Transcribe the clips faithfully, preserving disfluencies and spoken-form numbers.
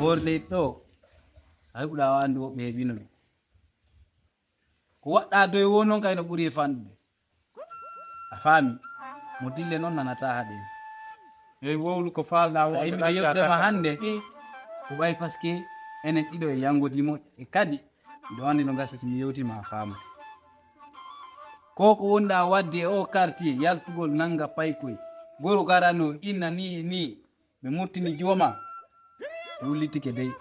Hor leydi ɗo, so a heɓuɗa o anndu woɓɓe heɓino ɗum. Ko waɗɗa doy wo noon kay no ɓuri e fanɗude. A faami? Mo dille noon nanata haɗe. Eyi, wowlu ko faalɗa. So a yimɓe yewtudema hannde, ko ɓay parce que enen ɗiɗo e yanngodii mo e kadi miɗo anndi no gasa si mi yewtii ma a faama. Ko ko wonɗa waɗde e o quartier, yaltugol nannga paykoy. Goro garano inna ni e ni. Ɓe murtini jooma. Ɓe wullitike dey.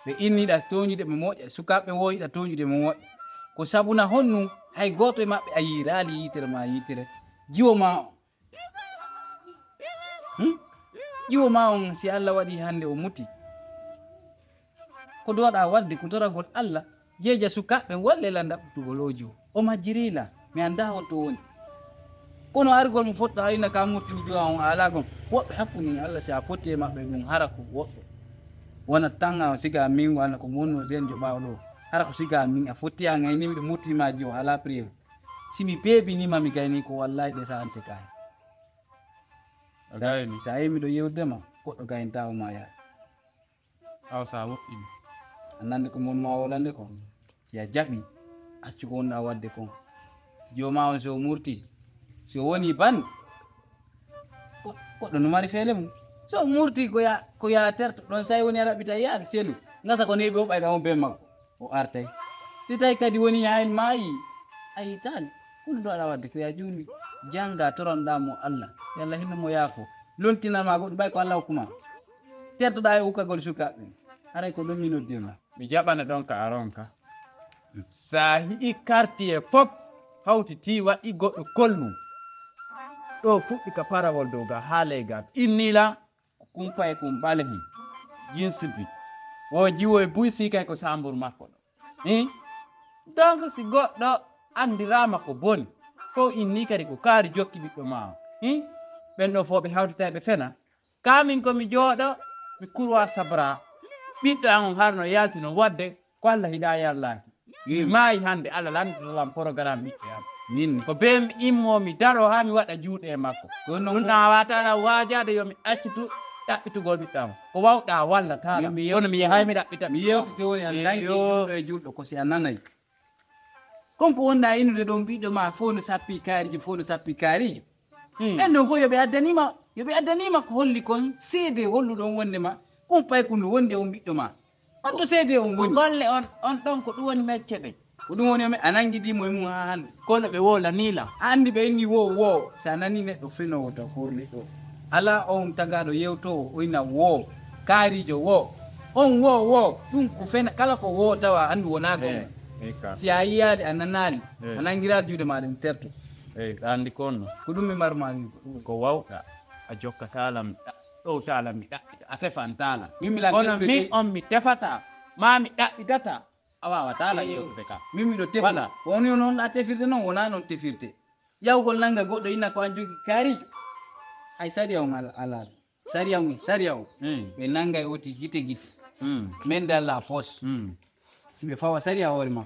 Ɓe inni iɗa tooñude ɓe moƴƴa, sukaaɓe wo iɗa tooñude mo moƴƴa. Ko sabuna honɗum hay gooto e maɓɓe a yiiraali yiitere ma yiitere? Jiwo ma on. Hmm? Jiwo ma on si Allah waɗi hannde o muti. Ko dooɗa waɗde ko toragol Allah. Jeeja sukaaɓe ɓen, wallel an ɗaɓɓitugol o jiwo. O majjiriila, mi anndaa honto woni. Kono argol mo fotɗa ayna ka murtini jowa on alaa gom. Woɓɓe hakkunde Allah si a fotti e maɓɓe ɗum hara ko woɓɓe. Wona tan a siga min walla ko wonno den joɓaawo ɗo. Hara ko siga min a fotti a ngayni miɗo murtini ma jiwo alaa preuve. Si mi beebinima mi gayni ko wallahi ɗe sa an fekaani. A gayni. Sa yi miɗo yewdema goɗɗo gaynta o ma yaade. Awa sa woɗɗini. A nande ko mon ma wolande ko. Si a jaɓi, accu ko wonɗa waɗde kon. Jooma on so murti, so woni ban, ko- goɗɗo no mari feele mum. So murti ko ya ko ya terto ɗon, say woni a raɓɓita yaade selu. Ngasa ko neeɓi o ɓay ka on ben makko. O artay. Si tawi kadi woni yaa en maayi, a yitaani. Ɗum ɗo aɗa waɗde ko yaa juulni, jannga, toranɗaa mo Allah. Yo Allah hinno mo yaafo. Lontinanma goɗɗum ɓay ko Allah hokkuma. Tertoɗaa e ukkagol sukaaɓe. Haray ko ɗum mi noddirma. Mi jaɓana ɗon ka a ronka. Sa hi'i quartier fof hawtiti waɗi goɗɗo kollu. Ɗo fuɗɗi ka parawol dow ga haa ley ga. Innila ko kumpa e kum ɓalehi. Jinsibi. Wo jiwo e buy si kay ko sambur makko ɗo. Hi? Donc si goɗɗo anndiraama ko boni, fof inni kadi ko kaari jokki ɓiɗɗo ma o. Hi? Ɓen ɗo fof ɓe hawtata ɓe fena. Ka min ko mi jooɗo, mi kurwa sabra. Ɓiɗɗo an on harno yalti no waɗde, ko Allah hiɗa yallaaki. Mi maayi hannde, Allah lanndito lan programme ɓiɓɓe am. Minni. Ko bee mi immo, mi daro haa mi waɗa juuɗe e makko. Ko non ɗum ko- ɗaawata lan waajaade yo mi accitu ɗaɓɓitugol ɓiɓɓe am. Ko wawɗa walla taala. Min mi Kono mi yahay mi ɗaɓɓita. Mi yewtete woni a Eyo. Nangi juuɗo e juuɗo ko si a nanay. Kon ko wonɗa inude ɗon ɓiɗɗo ma fof no sappi kaarijo, fof no sappi kaarijo. Hmm. Ɓen ɗon fof yo ɓe addanima, yo ɓe addanima ko holli kon seede holluɗon wonde ma kon paykun no wondi e on ɓiɗɗo ma. On to seede on Ko woni. Golle on, on ɗon ko ɗum woni mecce ɗen. Ko ɗum woni o me-, a nangi ɗimo e mum haa hannde. Kono ɓe wolaniila. A anndi ɓe inni wo, wo. So a nani neɗɗo fenoowo taw ko neɗɗo. Alaa on tagaaɗo yewtoowo, o ina wo. Kaarijo wo. On wo, wo. Ɗum ko fena, kala ko wo tawa a anndi wonaa ko. Eh, eh, ka. Si a yiyaali, a nanaali, Eh. A nanngiraa juuɗe maaɗa mi terto. Eh, a anndi ko on no. Ko ɗum mi marmaa wi'ugo ɗum. Ko wawɗa, a jokkataa lam, ɗa-, ɗowtaa lam, mi ɗaɓɓita, a tefantaa lam. Min mi lan Kono tefde min de. On mi tefataa, maa mi ɗaɓɓitataa, a waawataa lan Eyo. Jokkude ka. Min miɗo tefa. Voilà. Woni noon a tefirde noon, wonaa noon tefirte. Yawgol nannga goɗɗo ina ko an jogi kaarijo. Hay sariya on al-, alaa ɗum. Sariya on, sariya on. Hmm. Ɓe nanngay oti gite gite. Hmm. Men dalla pos. Hmm. Si ɓe fawa sariya hoore ma.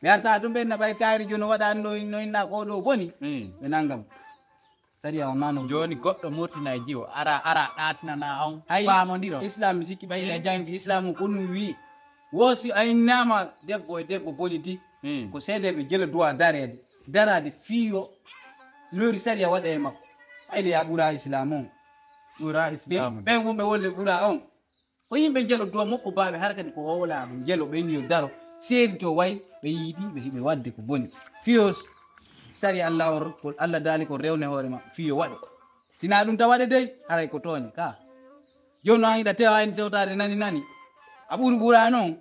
Ɓe arta ɗum ɓe na ɓay kaarijo no waɗa no, no inna ko ɗo boni. Hmm. Ɓe nanngam. Sariya on nano. Jooni goɗɗo murtina e jiwo. Ara, ara ɗaatinana on. Hay faamondiro. Islam mi sikki ɓay ina janngi. Islam ko ɗum wi. Wo si a innama debbo e debbo boni di. Hmm. Ko seedeɓe jelo duwa dareede. Daraade fiyo lori sariya waɗa e makko. Fayde ya ɓura Islam on. Ɓura Islam. Ɓen wonɓe wolle ɓura on. Ko yimɓe jelo duwa mokko baaɓe hara kadi ko howlaaɓe jelo ɓen yo daro. Seedi to way ɓe yiidi ɓe hiɓe waɗde ko boni. Fiyo sariya Allah on ko Allah daali ko rewne hoore maɓɓe fiyo waɗo. Sina ɗum tawaɗe dey haray ko tooñe ka. Jooni no an hiɗa tewa ayni tewtaade nani nani. A ɓuri ɓura noon.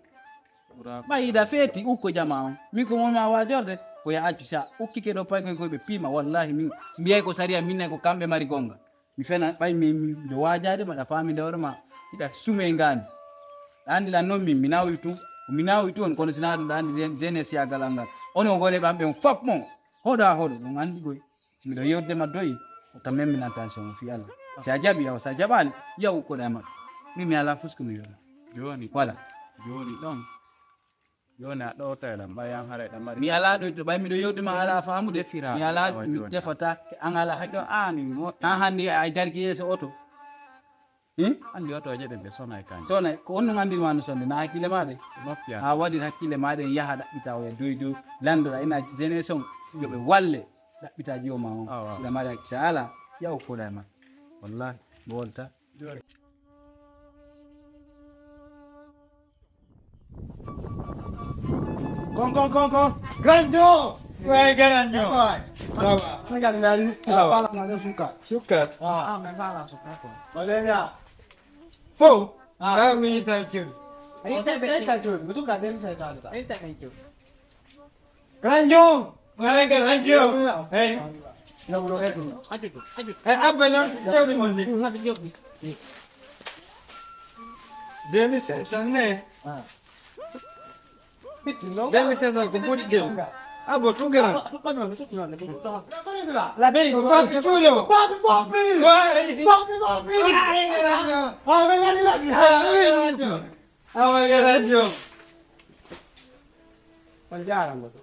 Ɓay hiɗa feeti ukko jama on. Min ko wonma waajorde ko ya accu sa ukkike ɗo paykoy koy ɓe piima wallahi min. Si mbiyay ko sariya min nay ko kamɓe mari gonga. Mi fena ɓay mi mi- miɗo waajaade maɗa faaminde hoore ma. Hiɗa sume ngaani. Ɗa anndi lan noon min mi nawi tun. Ko mi nawi tun kono sina ɗum ɗa anndi zen- jeunesse yagal an ngal. Onon gole ɓamɓe on fop mon. Hoɗo a hoɗo ɗum anndi goy. Si miɗo yewtude ma doyi, ko tan même min attention fii Allah. Si a jaɓi yaw, si a jaɓaali, yaw ukkoɗaa e maɓɓe. Min mi alaa fus ko mi wi'ata. Jooni. Voilà. Jooni ɗon. Jooni a ɗowtay lan, ɓay an haray ɗan mari. Mi alaa ɗo to ɓay miɗo yewtude ma alaa faamude. Defira. Mi alaa, awa mi jooni. Tefata, an alaa haqqe. Ɗo aani mo. An hannde ay darki yeeso oto. Hmm? Anndi otooje ɗen ɓe sona e kanje. Sona, ko on ɗum anndiri ma no sonde, na hakkille ma de. Noppi an. Ha waɗir hakkille ma ɗen yaha ɗaɓɓita oya doy doy. Lanndora ina jeunesse on, yo ɓe walle ɗaɓɓita jiwo ma on. Awa. Sila mari hakkille, sa ala, yaw kola e ma. Wallahi, mo wolta. Kon, kon, kon, kon. Grandio. Ouais, Grandio. Ouais. Ça va. Regarde, il a dit, il a pas la main sous quatre. Sous quatre. Ah, ah, mais pas la sous quatre, quoi. On est là. Faux. Ah. Ah, oui, thank you. Thank you. Thank you. Grandio. Wala Grandio. Hey. Hey, abba non, cewɗi mon ni. Deux mille cinq cents ne. Deux mille cinq cents ko ɓuri de. Abba, tout grand. La belle, papi, tout le monde. Papi, papi. Ouais. Papi, papi. Ah, mais la, la, la. Ah, ouais, Grandio. On jaaraama ɗo.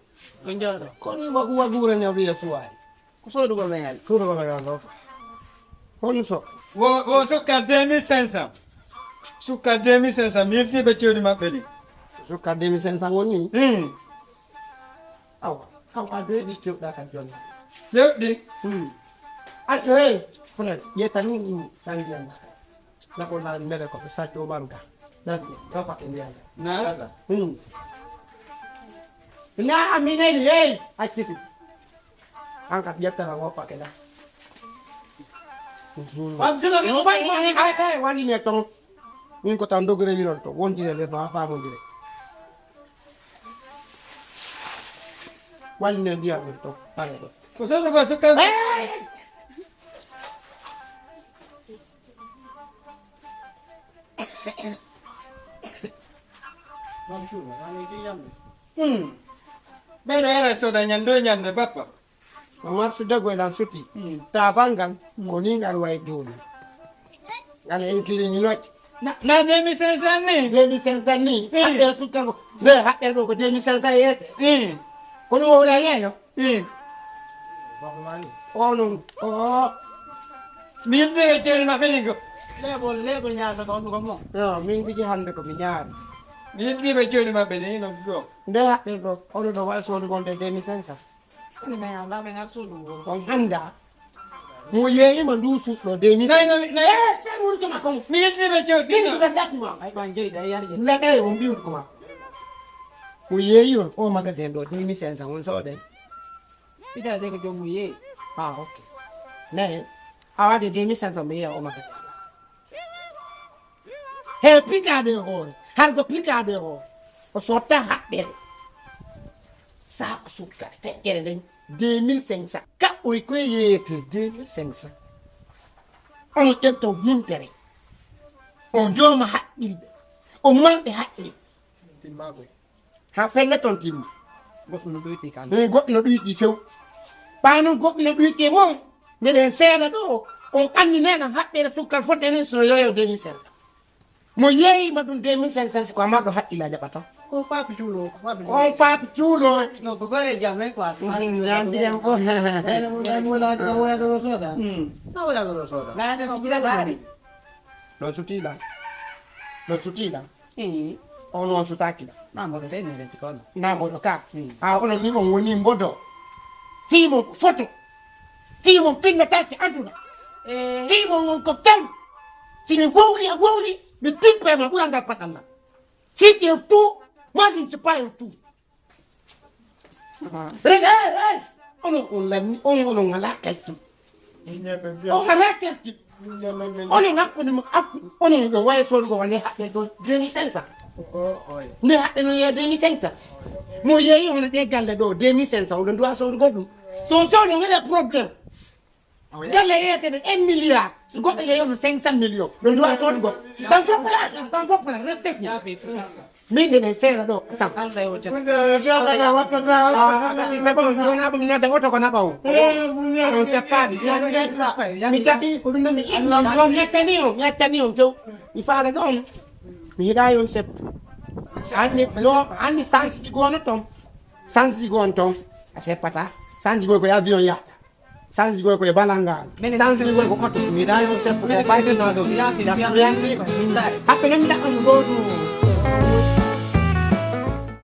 On jaaraama. Kono wagu waguure ne wiya suwaari. Ko soodugol men ari. Soodugol men ari ɗo. Kono so. Wo, wo sukka deux mille cinq cents. Sukka deux mille cinq cents. Milti ɓe cewɗi maɓɓe ɗi. Sukka deux mille cinq cents woni. Hmm. Awa, kam a doyɗi cewɗa kan jonni. Cewɗi? Hmm. Acco hey, fulan, yetta ni ɗum tan ndiyam. Nako na mbele ko sacco Umaru ka. Nako, ɗo pakke ndiyam. Na? Hmm. Na amineni hey, acciti. An ka ƴettata ngo pakke da. Mhm. Wabdula, no ɓay ma ni ay, ay, wani ne ton. Min ko tan dogre wiron to, wondire le fa, fa wondire. Wani ne ndiyam ɗum to, pare ɗo. Ko sono ko sukka. Hey! Hmm. Ɓeyɗo era soda ñande o ñande bappa. Marsu dago elan suti. Hmm. Tabangal, hmm, ko ni ngal wayi duni. Ngal en kili ni loj. Na, na deux mille cinq cents ni? Deux mille cinq cents ni. Hmm. Haɓɓe sutta ko. Nde haɓɓe ɗo ko deux mille cinq cents yeete. Hmm. Ko ɗum o wona yeeyo. Hmm. Baba mani. O non. O. Min de ɓe ceeri ma ɓe ningo. Leɓol, leɓol ñaata ko on ko mo. Yo, min tigi hande ko mi ñaari. Min de ɓe ceeri ma ɓe ningo ɗo. Nde haɓɓe ɗo, ono ɗo wayi sodu gonde deux mille cinq cents. Ni na ya, na me na sodu ngo. On handa. Mo yeeyima ndu suɗɗo deux mille. Nay, nay, nay. Eh, ɓen woni kama kon. Mi yettiima jawdi. Ɓen ko ɓe ngatma. Ay, ɓan jeyda, yar jeyda. Nde ɓe on mbiwdi ko ma. Mo yeeyi on, o magasin ɗo, deux mille cinq cents, on soodey. Ita de ko joom mo yeeyi. Ah, ok. Nayi, a waɗi deux mille cinq cents, mi yeeya o magasin. He pitaade e hoore, har ko pitaade e hoore. O sotta haɓɓere. Saako sukka, feƴƴere nden, deux mille cinq cents. Kaɓɓoy koye yeeyete deux mille cinq cents. On ƴetta o muntere. O jooma haqqilɓe. O marɓe haqqil. Timma koy. Ha felle ton timma. Goɗɗo no ɗoyti kan. Ɗum goɗɗo no ɗoyti few. Ɓay noon goɗɗo no ɗoyti e mon. Mbeɗen seeɗa ɗo. On anni nena haɓɓere sukkal fotte ni so yeeyo deux mille cinq cents. Mo yeeyima ɗum deux mille cinq cents ko a marɗo haqqilla jaɓata. Ko papi cuulo, ko papi cuulo. Ko papi cuulo. No ko gore jam men quoi. Ñamdi en fof. Ene mo ɗan wala ko wala ko soda. Hmm. Na wala ko soda. Na ta ko jira gari. Ɗo sutiɗa. Ɗo sutiɗa. Eh. On on sutaaki ɗa. Na mboɗo ɓe ne renti kono. Na mboɗo ka. Hmm. A onon ni on woni mbodo. Fii mon foto. Fii mon finnataake aduna. Eh. Fii mon on ko tan. Si mi wowli a wowli, mi tippa e ma ɓura ngal paɗal ma. Si tu es fou, moi je ne suis pas un fou. Hey, hey, hey! Onon on lanni, on, onon alaa calcul. On alaa calcul. Onon hakkunde mon, hakku-, onon ɗo waye sodugo wande haɓɓe ɗo deux mille cinq cents. Nde haɓɓe no yeeya deux mille cinq cents. Mo yeeyi hono ɗe galle ɗo deux mille cinq cents, oɗon duwa sodugo ɗum. So on sodi, on heɓe problème. Galle yeeyetee un milliard. So goɗɗo yeeyi on cinq cent millions. Ɗo duwa sodugo. Tan fof plan, tan fof plan, respect. Min de ɓe seeɗa ɗo, tan. Allah yo jam. C'est bon, mi wona ɗum, mi nodda oto ko naɓa o. On seppaade. Mi jaɓi ko ɗum ɗo mi inni. Mi yettani on, mi yettani on few. Mi faala ɗon. Mi hiɗa yon seppo. Anndi, no, anndi sansi ji goono ton. Sansi ji goon ton. A seppata. Sansi ji goon ko e avion yahata. Sansi goy ko e balangal. Sansi goy ko koto. Mi daño seppo ko baytinaɗo. Happe nem daɗɗo mi gotu.